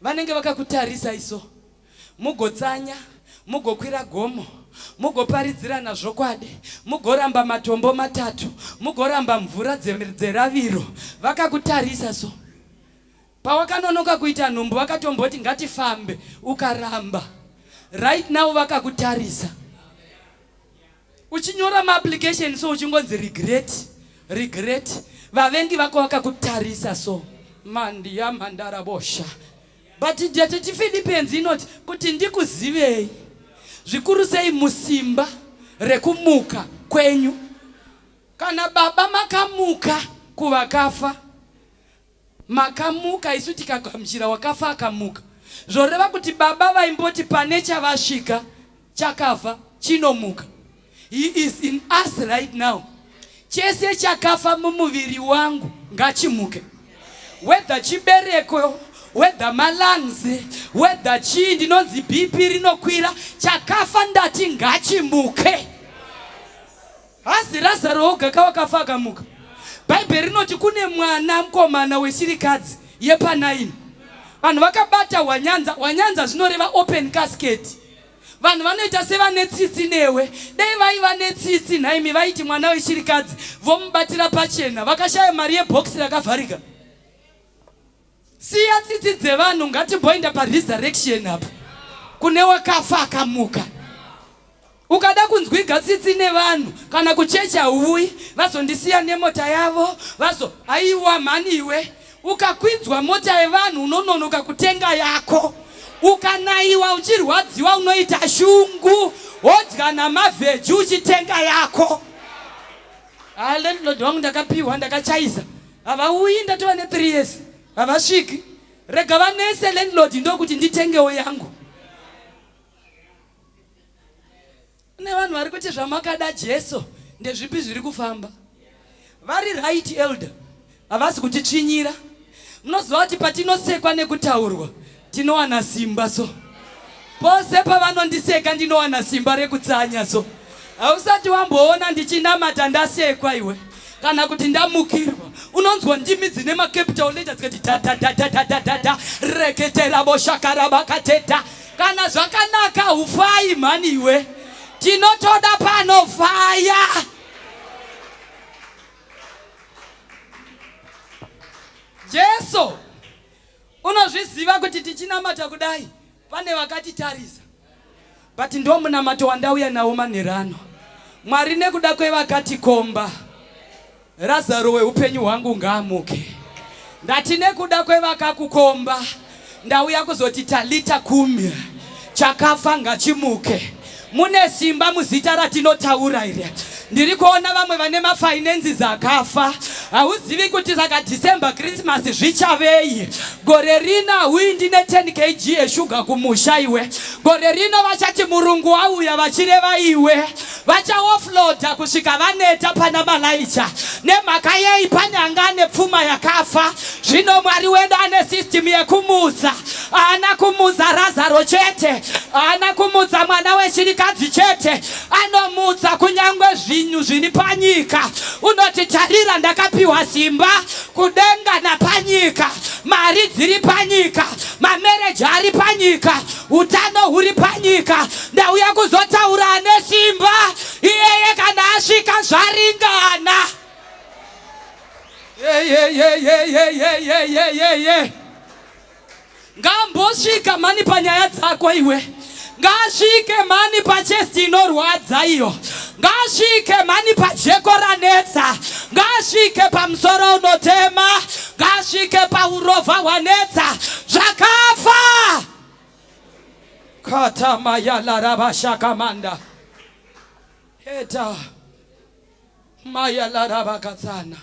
Vanenge vakakutarisa iso. Mugotsanya, mugokwira gomo, mugoparidzirana zvokwadi, mugoramba matombo matatu, mugoramba mvura dzeraviro. Vakakutarisa so. Pawakanonoka kuita nhumbu vakatomboti ngatifambe ukaramba. Right now vakakutarisa. Uchinyora maapplication so uchingonzi regret, regret. Vavengi vako vakakutarisa so. Mandiya mandara bosha. But tati Philippians inoti kuti ndikuzivei zvikuru sei musimba rekumuka kwenyu. Kana baba makamuka kuvakafa Makamuka isu tikagamuchira wakafa akamuka zvoreva kuti baba vaimboti pane chavasvika chakafa chinomuka he is in us right now chese chakafa mumuviri wangu ngachimuke whether chibereko whether malungs whether chii ndinonzi bp rinokwira chakafa ndati ngachimuke Hazi Razaro oga ka wakafa akamuka. Bhaibheri rinoti kune mwana mukomana weshirikadzi yepaNaini. Vanhu vakabata hwanyanza, hwanyanza zvinoreva open casket. Vanhu vanoita sevane tsitsi newe. Dai vaiva netsitsi nhaimi vaiti mwana weshirikadzi vomubatira pachena. Vakashaya mari yebhokisi rakavharika. Siya tsitsi dzevanhu ngatimboenda paresurrection apa kune wakafa akamuka. Ukada kunzwiga tsitsi nevanhu kana kuchechi hauuyi vazondisiya nemota yavo vazo aiwa mhani iwe ukakwidzwa mota yevanhu unononoka kutenga yako ukanaiwa uchirwadziwa unoita shungu wodya namavheji uchitenga yako. Ah, landlord wangu ndakapiwa ndakachaisa havauyi ndatova ne 3 years havasviki rega vanese landlord ndokuti nditengewo yangu kune vanhu vari kuti zvamakada jesu ndezvipi zviri kufamba vari right elder havasi kutitsvinyira munoziva kuti patinosekwa nekutaurwa tinowana simba so pose pavanondiseka ndinowana simba rekutsanya so hausati wamboona ndichinamata ndasekwa iwe kana kuti ndamukirwa unonzwa ndimi dzine macapital letter dzikati dadadadadadada reketera boshakarabakateta kana zvakanaka hufai mhani iwe tinotoda panofaya Jesu unozviziva kuti tichinamata kudai pane vakatitarisa but ndo munamato wandauya nawo manherano Mwari nekuda kwevakatikomba Razaro weupenyu hwangu ngaamuke ndati nekuda kwevakakukomba ndauya kuzoti talita kumi chakafa ngachimuke Mune simba muzita ratinotaura iri. Ndiri kuona vamwe vane mafinances akafa. Hauzivi kuti saka December Christmas zvichavei. Gore rino hauindi ne 10 kg yeshuga kumusha iwe. Gore rino vachati murungu auya vachireva iwe. Vachaoffloada kusvika vaneta pana Malaicha. Nemhaka yei pane anga ane pfuma yakafa. Zvino Mwari wedu ane system yekumutsa. Haana kumutsa Razaro chete, haana kumutsa mwana weshirikadzi chete, anomutsa kunyange zvinhu zviri panyika. Unoti, tarira, ndakapiwa simba kudenga napanyika, mari dziri panyika, mamereji ari panyika, utano huri panyika. Ndauya kuzotaura ane simba iyeye, kana asvika zvaringana. Hey, hey, hey, hey, hey, hey, hey, hey, hey. Ngaambosvika mhani panyaya dzako iwe. Ngaasvike mhani pachest inorwadza iyo. Ngaasvike mhani pajeko ranetsa. Ngaasvike pamusoro unotema. Ngaasvike paurovha hwanetsa. Zvakafa. Katamayalaravashakamanda. Heta. Mayalarabakatsana.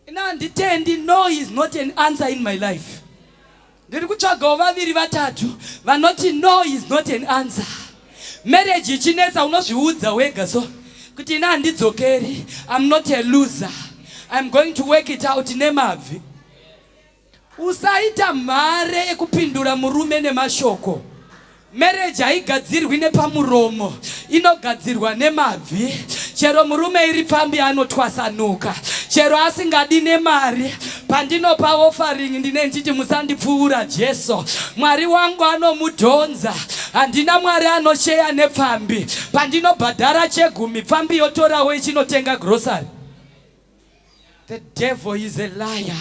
Ini handitendi no is not an answer in my life. Ndiri kutsvagawo vaviri vatatu vanoti no is not an answer. Marriage ichinetsa unozviudza wega so kuti ini handidzokeri, I'm not a loser. I'm going to work it out nemabvi. Usaita mhare yekupindura murume nemashoko. Marriage haigadzirwi nepamuromo, inogadzirwa nemabvi. Chero murume iri pfambi anotwasanuka, chero asingadi nemari. Pandinopa offering ndine ndichiti musandipfuura Jesu. Mwari wangu anomudhonza. Handina Mwari anosheya nepfambi. Pandinobhadhara chegumi pfambi yotorawo ichinotenga grocery. The devil is a liar.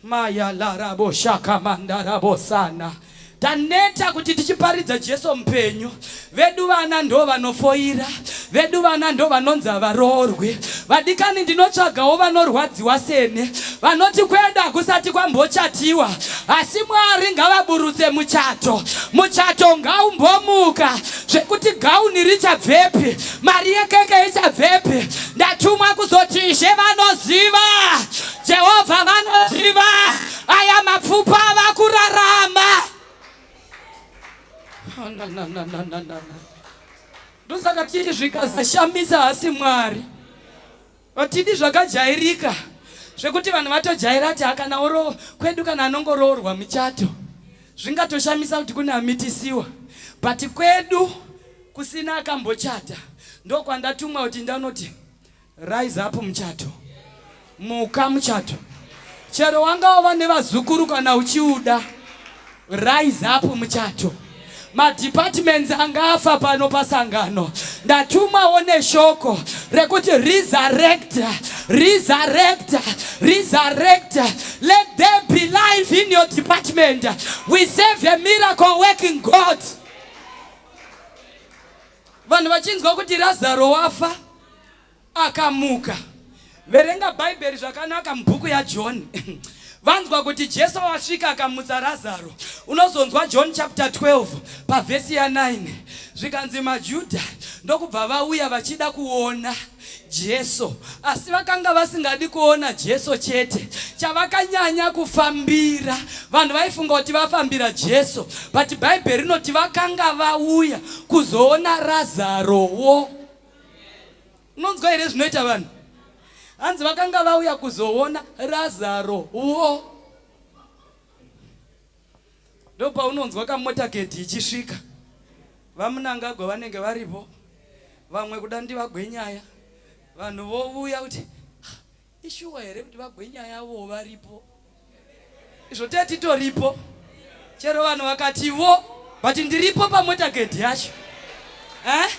Maya larabo shaka mandarabo sana. Taneta kuti tichiparidza Jesu mupenyu. Vedu vana ndo vanofoira, vedu vana ndo vanonzi havaroorwi. Vadikani ndinotsvagawo vanorwadziwa seni, vanoti kwedu hakusati kwambochatiwa, asi Mwari ngavaburutse muchato. Muchato ngaumbomuka zvekuti gauni richabvepi Mari yekeke ichabvepi? Ndatumwa kuzoti Ishe vanoziva, Jehovha vanoziva, aya mapfupa ava kurarama. Ndosaka tichiti zvikasashamisa hasi Mwari. Hatidi zvakajairika zvekuti vanhu vatojaira ati hakana oro kwedu kana anongoroorwa michato zvingatoshamisa kuti kune amitisiwa but kwedu kusina akambochata ndokwandatumwa kuti ndanoti rise up muchato muka muchato chero wanga wava nevazukuru kana uchiuda Rise up muchato. Madepartments anga afa pano pasangano. Ndatumwawo neshoko rekuti resurrect, resurrect, resurrect. Let there be life in your department. We serve a miracle working God. Vanhu vachinzwa kuti Lazaro wafa Akamuka. Verenga Bhaibheri zvakanaka mubhuku yaJohn. Vanzwa kuti Jesu wasvika akamutsa Razaro. Unozonzwa John chapter 12 pavhesi ya9 zvikanzi maJudha ndokubva vauya vachida kuona Jesu, asi vakanga vasingadi kuona Jesu chete. Chavakanyanya kufambira, vanhu vaifunga kuti vafambira Jesu, but Bhaibheri rinoti vakanga vauya kuzoona Razarowo. Unonzwa here zvinoita vanhu? Hanzi vakanga vauya kuzoona Razaro wo. Ndopaunonzwa kamotaketi ichisvika. VaMnangagwa vanenge varipo. Vamwe kuda ndivagwenyaya. Vanhu vovuya kuti Ishuwa here kuti vagwenyaya vo varipo? Izvo tee titoripo. Chero vanhu vakati vo, but ndiripo pamotakedi yacho. Eh?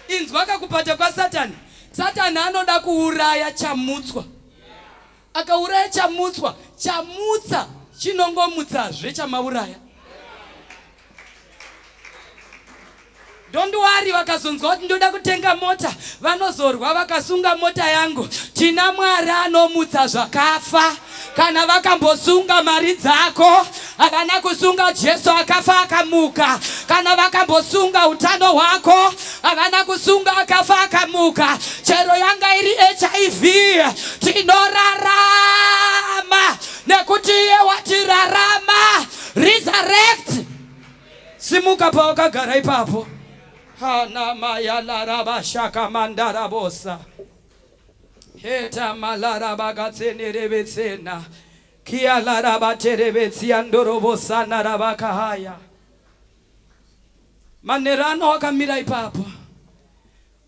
Inzwa kakupata kwaSatani. Satani anoda kuuraya chamutswa. Akauraya chamutswa, chamutsa chinongomutsazve chamauraya. Don't worry, vakazonzwa kuti ndoda kutenga mota vanozorwa vakasunga mota yangu. Tina Mwari anomutsa zvakafa. Kana vakambosunga mari dzako, havana kusunga Jesu akafa akamuka. Kana vakambosunga utano hwako, havana kusunga akafa akamuka. Chero yanga iri HIV, tinorarama nekuti iye watirarama. Resurrect. Simuka pawakagara ipapo. Hanamayalarabashakamandaravosa hetamalarabakatsenerevetsena kialarabaterevetsiandorovosanarabakahaya. Manherano wakamira ipapo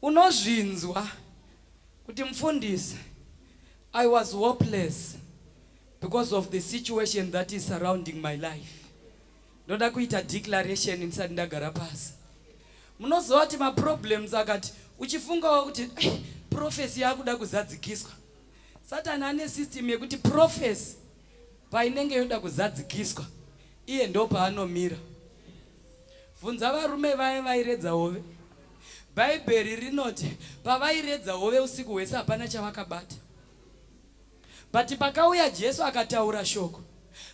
unozvinzwa kuti mufundisi I was hopeless because of the situation that is surrounding my life. Ndoda kuita declaration ndisati ndagara pasi. Munoziva kuti maproblems akati uchifungawo kuti eh, prophecy yakuda kuzadzikiswa. Satani ane system yekuti prophecy painenge yoda kuzadzikiswa iye ndopaanomira. Bvunza varume vaye vairedza hove. Bhaibheri rinoti pavairedza hove usiku hwese hapana chavakabata. But pakauya Jesu akataura shoko,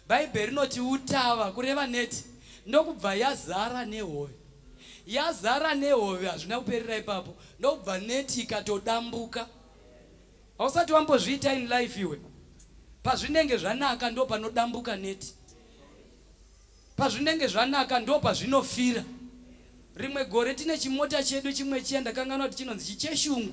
Bhaibheri rinoti utava, kureva neti, ndokubva yazara nehove. Yazara nehove hazvina kuperera ipapo, ndokubva neti ikatodambuka. Hausati wambozviita in life iwe. Pazvinenge zvanaka ndopanodambuka neti. Pazvinenge zvanaka ndopazvinofira. Rimwe gore tine chimota chedu chimwe chiya ndakanganwa kuti chinonzi chicheshungu.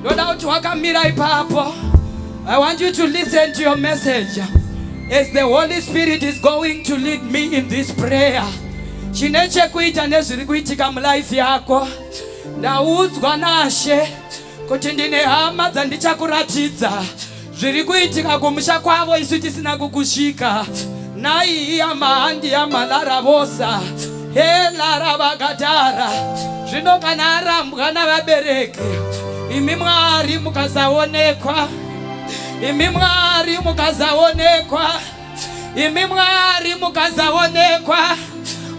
Ndoda kuti wakamira ipapo. I want you to listen to your message as the Holy Spirit is going to lead me in this prayer. Chine chekuita nezviri kuitika mulife yako. Ndaudzwa naShe kuti ndine hama dzandichakuratidza zviri kuitika kumusha kwavo isu tisina kukusvika. Naiya mahandi yamalaravosa helaravakatara. Zvino kana arambwa navabereki, imi Mwari mukasaonekwa, imi Mwari mukasaonekwa, imi Mwari mukasaonekwa,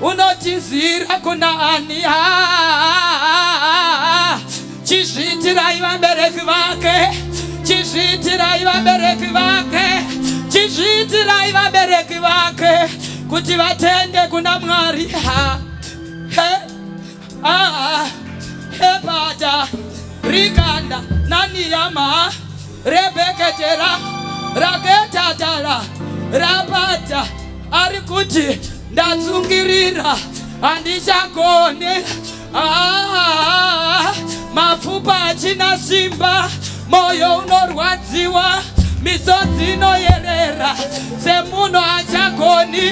unotizira kuna ani? Chizviitirai vabereki vake, chizviitirai vabereki vake, chizviitirai vabereki vake. Kuti vatende kuna Mwari. Ha. He. Ah. Hebata. Rikanda. Naniyama. Rebeketera. Raketatara. Rapata. Ari kuti ndatsungirira handichagoni. Ah, mapfupa achina simba, moyo unorwadziwa, misodzi inoyerera semunhu achagoni.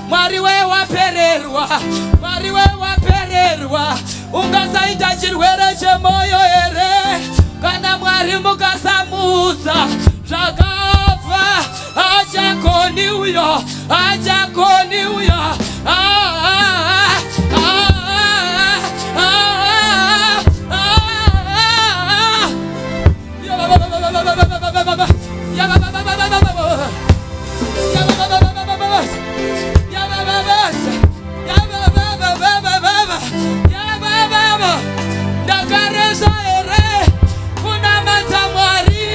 Mwari we wapererwa, Mwari we wapererwa. Ungasaita chirwere chemoyo here? Kana Mwari mukasamuudza zvakafa, achagoni uyo, achagoni uyo. Ah, ah, ah, ah, ah, ah. Ndakaresva here kunamata Mwari?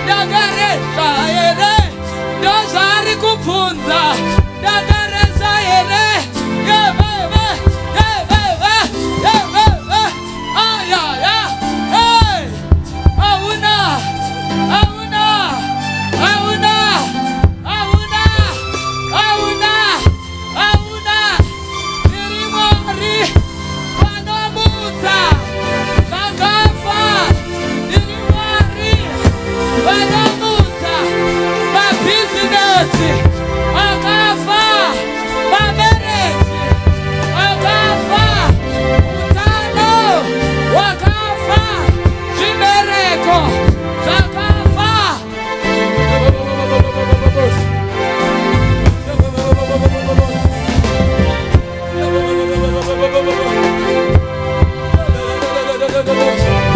Ndakaresva here? Ndozvaari kubvunza. Ndakaresva here? Yeveve, yeveve, yeveve. Ayaya, hey! Hauna, hauna, hauna, hauna, hauna, hauna. Ndiri Mwari vanomutsa zvakafa. Ndiri Mwari vanomutsa mabhizinesi akafa, mamarriage akafa, utano hwakafa, zvibereko zvakafa. Thank you, Lord.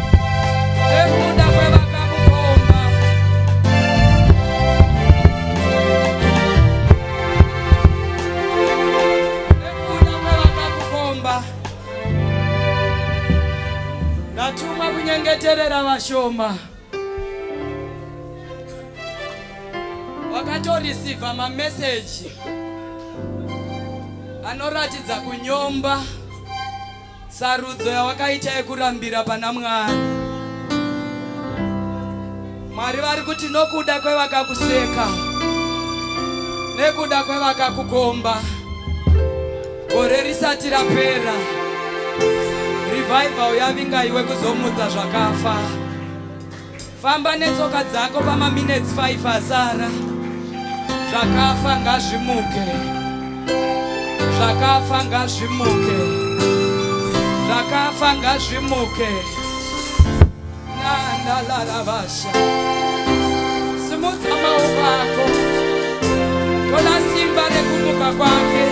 Nekuda kwevakamukomba. Nekuda kwevakakukomba. Ndatumwa kunyengeterera vashoma. Wakatoreceiva mameseji anoratidza kunyomba sarudzo yawakaita yekurambira pana Mwari. Mwari vari kuti nokuda kwevakakuseka, nekuda kwevakakukomba, gore risati rapera, revival yavinga iwe kuzomutsa zvakafa. Famba netsoka dzako pamaminutes 5 asara. Zvakafa ngazvimuke. Zvakafa ngazvimuke. Zvakafa ngazvimuke. Nandalalavasha. Simudza maoko ako. Toda simba rekumuka kwake.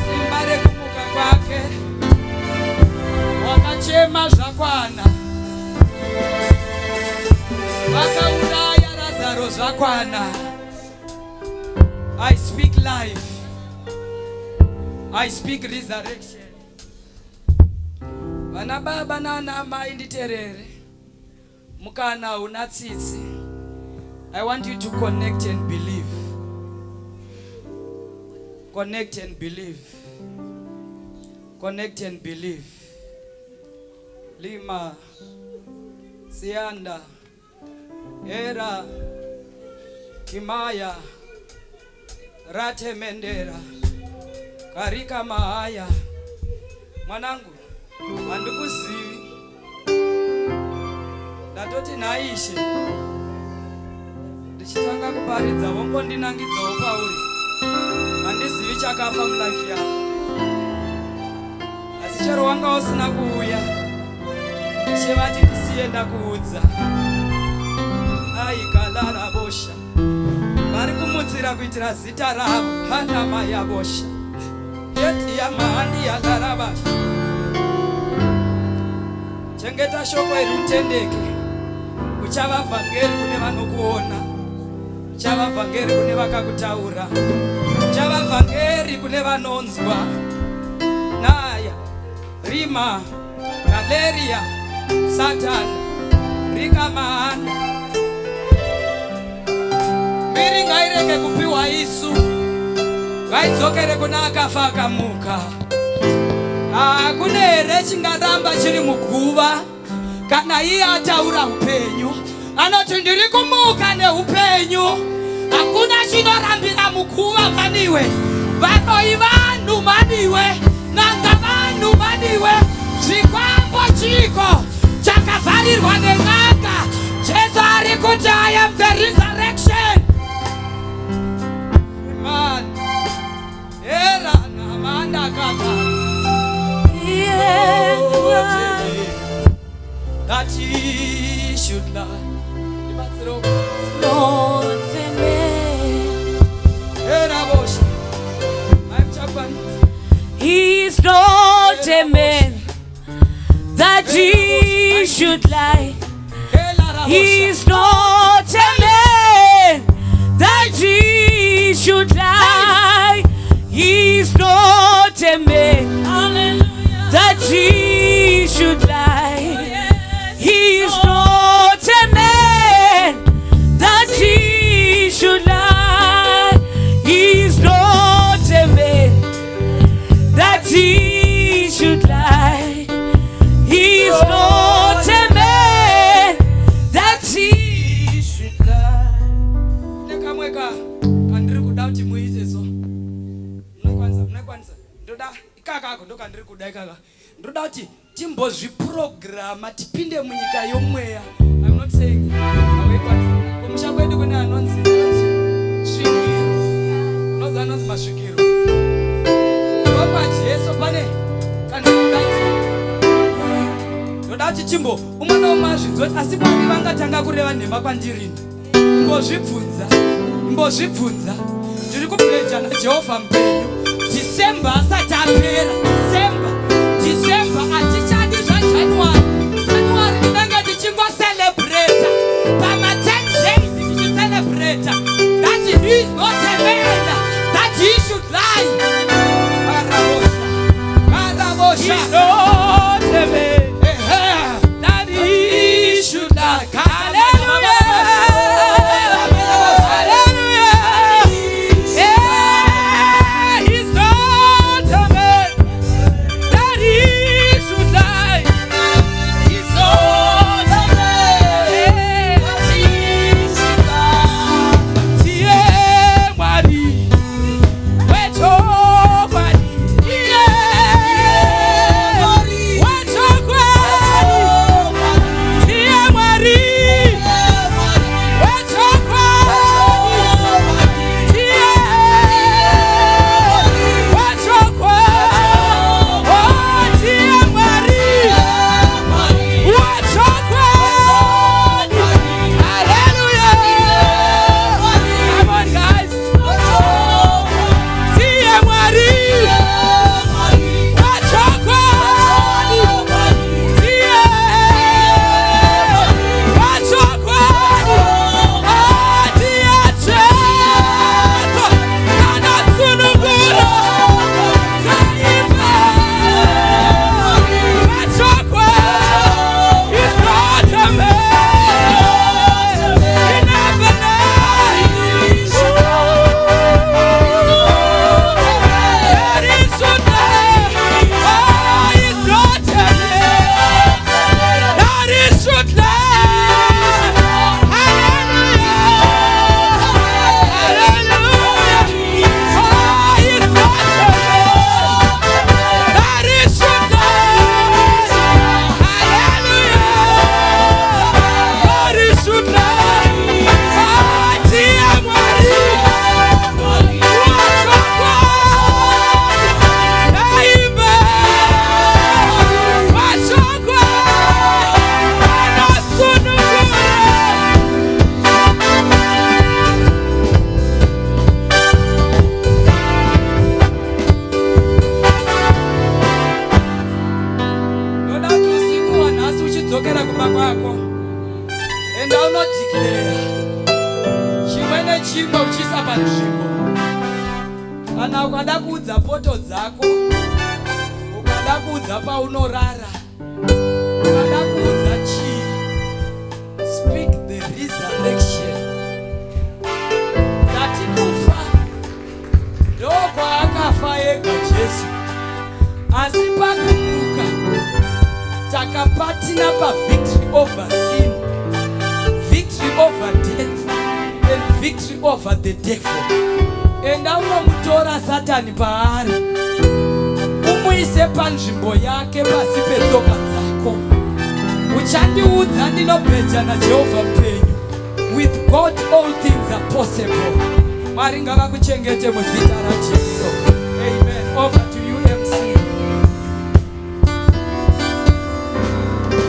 Simba rekumuka kwake. Wakachema zvakwana. Vakauraya Lazaro zvakwana. I speak life. I speak resurrection. Vana baba nana mai nditerere. Mukana hauna tsitsi. I want you to connect and believe. Connect and believe. Connect and believe. Lima, Sianda, Era, Kimaya, Rate Mendera, Karika Mahaya. Mwanangu, handikuzivi. Ndatoti naishe ndichitanga kuparidza vongondinangidzawo pauri. Handizivi chakafa mulife yako. Asi chero wanga usina kuuya, Ishe vati ndisiye ndakuudza. Aikalarabosha vari kumutsira kuitira zita ravo hanamayabosha yetiyamahandiyalarabasha. Chengeta shoko iri utendeke, uchava vhangeri kune vanokuona, uchava vhangeri kune vakakutaura, uchava vhangeri kune vanonzwa. Naya rima galeria satani rikamahanda mbiri ngairege kupiwa isu, ngaidzokere kuna akafa akamuka. Hakuna here chingaramba chiri muguva kana iye ataura upenyu? Anoti ndiri kumuka neupenyu. Hakuna chinorambira muguva maniwe. Varoi vanhu maniwe, n'anga vanhu maniwe, zvikwambo chiko chakavharirwa nen'anga. Jesu ari kuti, "I am the resurrection." Man era namanda kata that he should lie. Ndibatsiro. Not a man. Era bosha. I'm Chapan. He's not a man that he should lie. He's not a man that he should lie. He's not a man that he should lie. He's not a man that he should lie. He's not a man that he should lie. He's not a man that he should lie. Nekamwe ka kandiri kuda kuti muise so. Munokwanisa, munokwanisa. Ndoda ikakako ndo kandiri kuda ikaka. Ndoda kuti timbozviprograma tipinde munyika yomweya. I'm not saying awekwanisa. Kumusha kwedu kune anonzi svikiro. Unozi anonzi masvikiro. NdokwaJesu pane kandiri kuda kuti ndoda kuti chimbo umwe naumwe azvinzwe kuti asi Mwari vangatanga kureva nhema kwandirini. Imbozvibvunza, imbozvibvunza. Ndiri kupleja naJehovha mupenyu, December asati apera, December, December hatichadi zvaJanuary. January tinenge tichingocelebrata pama10 days, tichicelebrata that he is not a man that he should lie. Karabosha, karabosha. He's not a man Ehe. that he should lie. Hallelujah. Hallelujah. Yeah, he's not a man yako. Enda unodeclare chimwe nechimwe uchiisa panzvimbo. Kana ukada kuudza poto dzako, ukada kuudza paunorara, ukada kuudza chii, speak the resurrection. Ndati kufa ndokwaakafa ega Jesu, asi pakumuka takapartner pavictory over sin, victory over death and victory over the devil. Enda unomutora Satani paari, umuise panzvimbo yake pasi petsoka dzako. Uchandiudza, ndinobheja naJehovha mupenyu. With God all things are possible. Mwari ngavakuchengete muzita raJesu. Amen. Over to you.